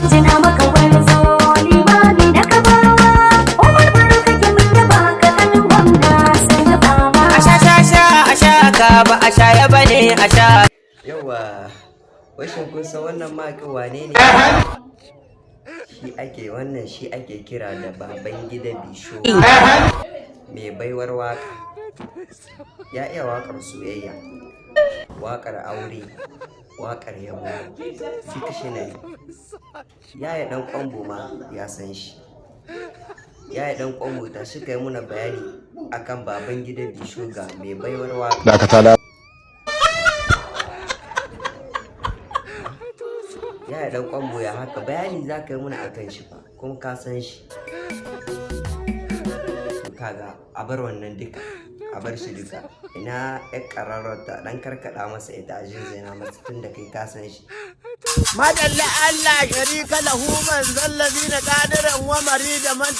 Jinjina maka gwarzo, limami na Kabawa. Umar Faruk kake mun yaba ka, kanin gwamna, sannu baba. A sha sha sha, a sha ka ba a sha ya bane a sha. Yauwa, wai shin kun san wannan mawaƙin wane ne? Shi ake wannan shi ake kira da Baban Gida Bisho. Mai baiwar waka. Ya iya waƙar soyayya, waƙar aure, waƙar yabo, duka shi na yi. Yaya Ɗan Kwambo ma ya san shi. Yaya Ɗan Kwambo, ta shi kai muna bayani akan Baban Gida Bisho ga mai baiwar waka. Dakata da. Yaya Ɗan Kwambo, ya haka bayani za ka yi muna akan shi fa, kuma ka san shi. To kaga, a bar wannan duka, a bar shi duka. Ina ƴar ƙararrawar ta ɗan karkaɗa masa ita a jinjina masa tun da kai ka san shi. Madalla Allah sharika lahu man zallazi na qadiran wa marida man.